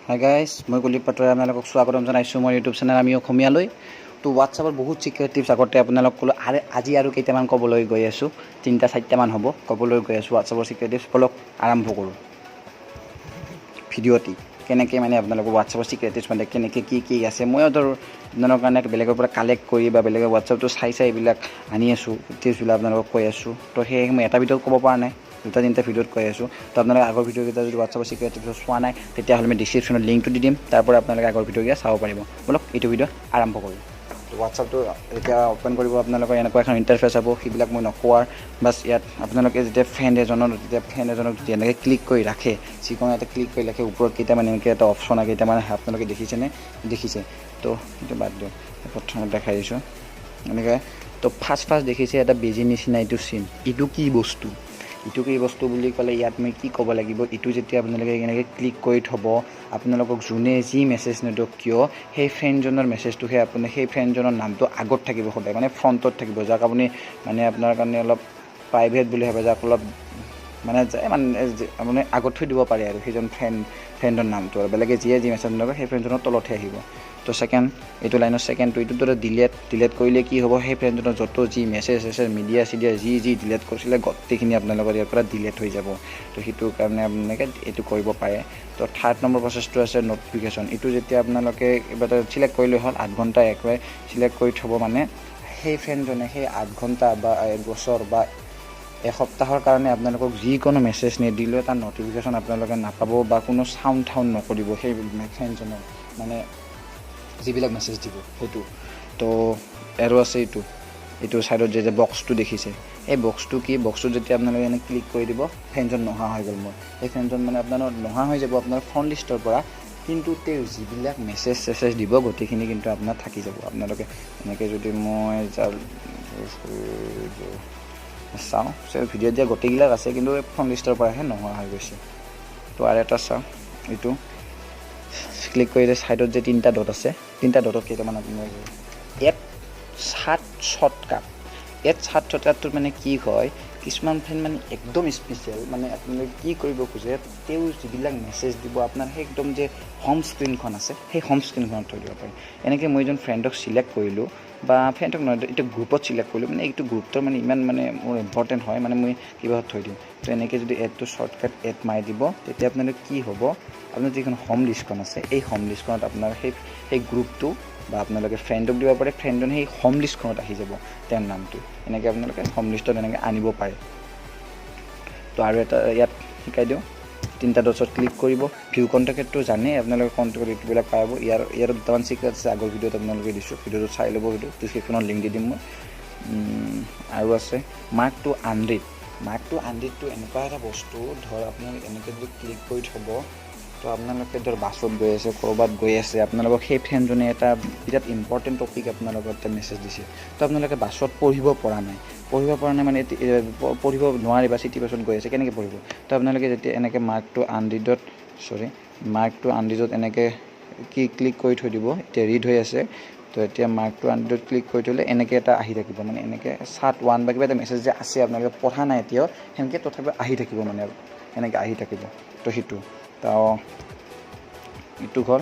Hi guys, মই কুলদীপ পাটোৱাৰী, আপোনালোকক স্বাগতম জনাইছোঁ মোৰ ইউটিউব চেনেল আমি অসমীয়ালৈ। তো হোৱাটছআপত বহুত চিক্ৰেট টিপছ আগতে আপোনালোক ক'লোঁ আৰু আজি আৰু কেইটামান ক'বলৈ গৈ আছোঁ। তিনিটা চাৰিটামান হ'ব ক'বলৈ গৈ আছোঁ হোৱাটছআপৰ চিক্ৰেট টিপছ। ব'লক, আৰম্ভ কৰোঁ ভিডিঅ'টি। কেনেকৈ মানে আপোনালোকৰ হোৱাটছআপৰ চিক্ৰেট টিপছ মানে কেনেকৈ কি কি আছে, ময়ো ধৰ আপোনালোকৰ কাৰণে বেলেগৰ পৰা কালেক্ট কৰি বা বেলেগৰ হোৱাটছআপটো চাই চাই এইবিলাক আনি আছোঁ, টিপছবিলাক আপোনালোকক কৈ আছোঁ। তো সেয়েহে মই এটা ভিডিঅ'ত ক'ব পৰা নাই, দুটা তিনিটা ভিডিঅ'ত কৈ আছোঁ। তো আপোনালোকে আগৰ ভিডিঅ'কেইটা যদি হোৱাটছআপৰ চিক্ৰেট টিপছ চোৱা নাই, তেতিয়াহ'লে মই ডিছক্ৰিপশ্যনত লিংকটো দি দিম, তাৰ পৰা আপোনালোকে আগৰ ভিডিঅ'কেইটা চাব পাৰিব। ব'লক, এইটো ভিডিঅ' আৰম্ভ কৰোঁ। হোৱাটছআপটো যেতিয়া অ'পেন কৰিব, আপোনালোকৰ এনেকুৱা এখন ইণ্টাৰফেচ হ'ব। সেইবিলাক মই নকওঁ। বাছ, ইয়াত আপোনালোকে যেতিয়া ফ্ৰেণ্ড এজনক যদি এনেকৈ ক্লিক কৰি ৰাখে, যিকোনো এটা ক্লিক কৰি ৰাখে, ওপৰত কেইটামান এনেকৈ এটা অপশ্যন কেইটামান আপোনালোকে দেখিছেনে? দেখিছে। তো সেইটো বাদ দিয়ক, প্ৰথমত দেখাই দিছোঁ এনেকৈ। তো ফাৰ্ষ্ট ফাৰ্ষ্ট দেখিছে এটা বেজী নিচিনা এইটো চিন। এইটো কি বস্তু? ইটো কি বস্তু বুলি ক'লে ইয়াত মই কি ক'ব লাগিব? ইটো যেতিয়া আপোনালোকে এনেকৈ ক্লিক কৰি থ'ব, আপোনালোকক যোনে যি মেছেজ নিদিয়ক কিয়, সেই ফ্ৰেণ্ডজনৰ মেছেজটোহে আপুনি, সেই ফ্ৰেণ্ডজনৰ নামটো আগত থাকিব সদায়, মানে ফ্ৰণ্টত থাকিব। যাক আপুনি মানে আপোনাৰ কাৰণে অলপ প্ৰাইভেট বুলি ভাবে, যাক অলপ মানে যায় মানে আপুনি আগত থৈ দিব পাৰে আৰু সেইজন ফ্ৰেণ্ডৰ নামটো, আৰু বেলেগে যিয়ে যি মেছেজ নকৰে, সেই ফ্ৰেণ্ডজনৰ তলতহে আহিব। তো ছেকেণ্ড, এইটো লাইনৰ ছেকেণ্ডটো, এইটোৰ দৰে ডিলেট। ডিলেট কৰিলে কি হ'ব? সেই ফ্ৰেণ্ডজনৰ য'ত যি মেছেজ চেছেজ, মিডিয়া চিডিয়া, যি যি ডিলেট কৰিছিলে, গোটেইখিনি আপোনালোকৰ ইয়াৰ পৰা ডিলেট হৈ যাব। তো সেইটোৰ কাৰণে আপোনালোকে এইটো কৰিব পাৰে। তো থাৰ্ড নম্বৰ প্ৰচেছটো আছে ন'টিফিকেশ্যন। এইটো যেতিয়া আপোনালোকে কিবা এটা চিলেক্ট কৰিলে হ'ল, 8 ঘণ্টা একেবাৰে চিলেক্ট কৰি থ'ব, মানে সেই ফ্ৰেণ্ডজনে সেই 8 ঘণ্টা বা এক বছৰ বা এসপ্তাহৰ কাৰণে আপোনালোকক যিকোনো মেছেজ নিদিলেও তাৰ ন'টিফিকেশ্যন আপোনালোকে নাপাব বা কোনো চাউণ্ড থাউণ্ড নকৰিব সেই ফ্ৰেণ্ডজনক, মানে যিবিলাক মেছেজ দিব সেইটো। তো আৰু আছে এইটো এইটো ছাইডত যে বক্সটো দেখিছে, এই বক্সটো কি? বক্সটোত যেতিয়া আপোনালোকে এনে ক্লিক কৰি দিব, ফ্ৰেণ্ডজন নোহোৱা হৈ গ'ল মোৰ। এই ফ্ৰেণ্ডজন মানে আপোনাৰ নোহোৱা হৈ যাব আপোনাৰ ফ্ৰেণ্ড লিষ্টৰ পৰা, কিন্তু তেওঁ যিবিলাক মেছেজ চেছেজ দিব, গোটেইখিনি কিন্তু আপোনাৰ থাকি যাব। আপোনালোকে এনেকৈ যদি মই চাওঁ, ভিডিঅ'ত দিয়া গোটেইবিলাক আছে, কিন্তু ফ্ৰেণ্ড লিষ্টৰ পৰাহে নোহোৱা হৈ গৈছে। তো আৰু এটা চাওঁ, এইটো ক্লিক কৰিলে ছাইডত যে তিনিটা ডট আছে, তিনিটা ডটত কেইটামান আপোনালোকে এড চাট শ্বৰ্টকাট। এড চাট শ্বৰ্টকাটটোত মানে কি হয়? কিছুমান ফ্ৰেণ্ড মানে একদম স্পেচিয়েল, মানে আপোনালোকে কি কৰিব খোজে, তেওঁ যিবিলাক মেছেজ দিব, আপোনাৰ সেই একদম যে হোম স্ক্ৰীণখন আছে, সেই হোম স্ক্ৰীণখনত থৈ দিব পাৰি। এনেকৈ মই এজন ফ্ৰেণ্ডক চিলেক্ট কৰিলোঁ, বা ফ্ৰেণ্ডক নহয়, এইটো গ্ৰুপত চিলেক্ট কৰিলোঁ, মানে এইটো গ্ৰুপটোৰ মানে ইমান মানে মোৰ ইম্পৰ্টেণ্ট হয়, মানে মই কিবা থৈ দিওঁ। তো এনেকৈ যদি এডটো শ্বৰ্টকাট এড মাৰি দিব, তেতিয়া আপোনালোকে কি হ'ব? আপোনাৰ যিখন হোম লিষ্টখন আছে, এই হোম লিষ্টখনত আপোনাৰ সেই গ্ৰুপটো বা আপোনালোকে ফ্ৰেণ্ডক দিব পাৰে, ফ্ৰেণ্ডজন সেই হোম লিষ্টখনত আহি যাব তেওঁৰ নামটো। এনেকৈ আপোনালোকে হোম লিষ্টত এনেকৈ আনিব পাৰে। তো আৰু এটা ইয়াত শিকাই দিওঁ। তিনিটা ডটছত ক্লিক কৰিব, ভিউ কণ্টেক্টটো জানেই আপোনালোকে, কণ্টেক্টত এইটোবিলাক পাব। ইয়াৰ দুটামান চিক্ৰেট আছে, আগৰ ভিডিঅ'ত আপোনালোকে দিছোঁ, ভিডিঅ'টো চাই ল'ব, সেইটো ডিছক্ৰিপশ্যনত লিংক দি দিম মই। আৰু আছে মাৰ্ক টু আনৰিড। মাৰ্ক টু আনৰিডটো এনেকুৱা এটা বস্তু, ধৰ আপোনালোকে এনেকৈ যদি ক্লিক কৰি থ'ব, তো আপোনালোকে ধৰ বাছত গৈ আছে, ক'ৰবাত গৈ আছে, আপোনালোকক সেই ফ্ৰেণ্ডজনে এটা বিৰাট ইম্পৰ্টেণ্ট টপিক আপোনালোকক এটা মেছেজ দিছে। তো আপোনালোকে বাছত পঢ়িব পৰা নাই, পঢ়িব পৰা নাই মানে পঢ়িব নোৱাৰে বা চিটি বাছত গৈ আছে, কেনেকৈ পঢ়িব? তো আপোনালোকে যেতিয়া এনেকৈ মাৰ্ক টু আনৰিডত, চৰি, মাৰ্ক টু আনৰিডত এনেকৈ কি ক্লিক কৰি থৈ দিব, এতিয়া ৰিড হৈ আছে। তো এতিয়া মাৰ্ক টু আনৰিডত ক্লিক কৰি থ'লে এনেকৈ এটা আহি থাকিব, মানে এনেকৈ চাট ওৱান বা কিবা এটা মেছেজ যে আছে, আপোনালোকে পঢ়া নাই এতিয়াও, সেনেকৈ তথাপিও আহি থাকিব, মানে এনেকৈ আহি থাকিব। তো সেইটো, তো এইটো ঘৰ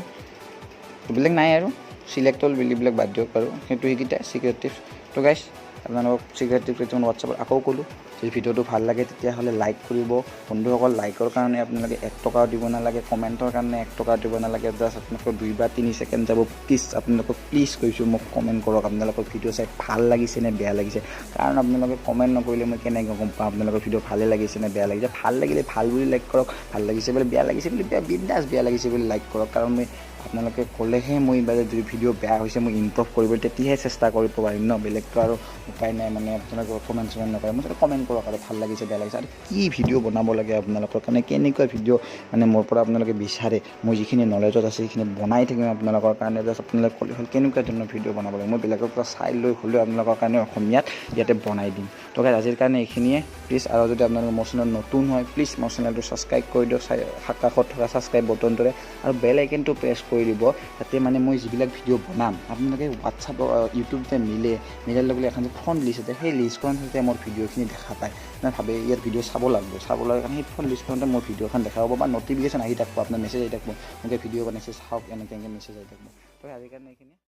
বেলেগ নাই আৰু চিলেক্ট অল এইবিলাক বাদ দিয়ক বাৰু। সেইটো সেইকেইটাই চিক্ৰেট টিপছ। তো গাইছ, আপোনালোকক চিক্ৰেট টিপছ কেইটামান হোৱাটছএপত আকৌ ক'লোঁ। যদি ভিডিঅ'টো ভাল লাগে, তেতিয়াহ'লে লাইক কৰিব। বন্ধুসকল, লাইকৰ কাৰণে আপোনালোকে 1 টকাও দিব নালাগে, কমেণ্টৰ কাৰণে 1 টকাও দিব নালাগে। জাষ্ট আপোনালোকৰ 2 বা 3 ছেকেণ্ড যাব। প্লিজ, আপোনালোকক প্লিজ কৈছোঁ, মোক কমেণ্ট কৰক, আপোনালোকৰ ভিডিঅ' চাই ভাল লাগিছে নে বেয়া লাগিছে। কাৰণ আপোনালোকে কমেণ্ট নকৰিলে মই কেনেকৈ গম পাম আপোনালোকৰ ভিডিঅ' ভালে লাগিছে নে বেয়া লাগিছে? ভাল লাগিলে ভাল বুলি লাইক কৰক, ভাল লাগিছে বুলি, বেয়া লাগিছে বুলি বেয়া, বিন্দাছ বেয়া লাগিছে বুলি লাইক কৰক। কাৰণ মই আপোনালোকে ক'লেহে মই বা যদি ভিডিঅ' বেয়া হৈছে, মই ইমপ্ৰুভ কৰিব তেতিয়াহে চেষ্টা কৰিব পাৰিম ন। বেলেগটো আৰু উপায় নাই। মানে আপোনালোকে কমেণ্ট চমেণ্ট নকৰে, মুঠতে কমেণ্ট কৰক আৰু ভাল লাগিছে, বেয়া লাগিছে, আৰু কি ভিডিঅ' বনাব লাগে আপোনালোকৰ কাৰণে, কেনেকুৱা ভিডিঅ' মানে মোৰ পৰা আপোনালোকে বিচাৰে। মই যিখিনি নলেজত আছে, সেইখিনি বনাই থাকিম আপোনালোকৰ কাৰণে। জাষ্ট আপোনালোকে ক'লে হ'ল কেনেকুৱা ধৰণৰ ভিডিঅ' বনাব লাগে, মই বেলেগৰ পৰা চাই লৈ হ'লেও আপোনালোকৰ কাৰণে অসমীয়াত ইয়াতে বনাই দিম। তো গাইজ, আজিৰ কাৰণে এইখিনিয়ে। প্লিজ, আৰু যদি আপোনালোকে মোৰ চেনেল নতুন হয়, প্লিজ মোৰ চেনেলটো ছাবস্ক্ৰাইব কৰি দিয়ক, চাই কাষত থকা ছাবস্ক্ৰাইব বটনটোৰে, আৰু বেল আইকনটো প্ৰেছ কৰি কৰি দিব, তাতে মানে মই যিবিলাক ভিডিঅ' বনাম, আপোনালোকে হোৱাটছআপ ইউটিউব যে মিলে, মিলাৰ লগে লগে এখন যে ফ্ৰণ্ট লিষ্ট আছে, সেই লিষ্টখনতে মোৰ ভিডিঅ'খিনি দেখা পায়। মানে ভাবে ইয়াৰ ভিডিঅ' চাব লাগিব, চাব লাগে কাৰণে সেই ফ্ৰণ্ট লিষ্টখনতে মোৰ ভিডিঅ'খন দেখা পাব বা নটিফিকেশ্যন আহি থাকিব, আপোনাৰ মেছেজ আহি থাকিব, এনেকৈ ভিডিঅ' বনাইছে চাওক, এনেকৈ এনেকৈ মেছেজ আহি থাকিব। তো আজিৰ কাৰণে এইখিনি।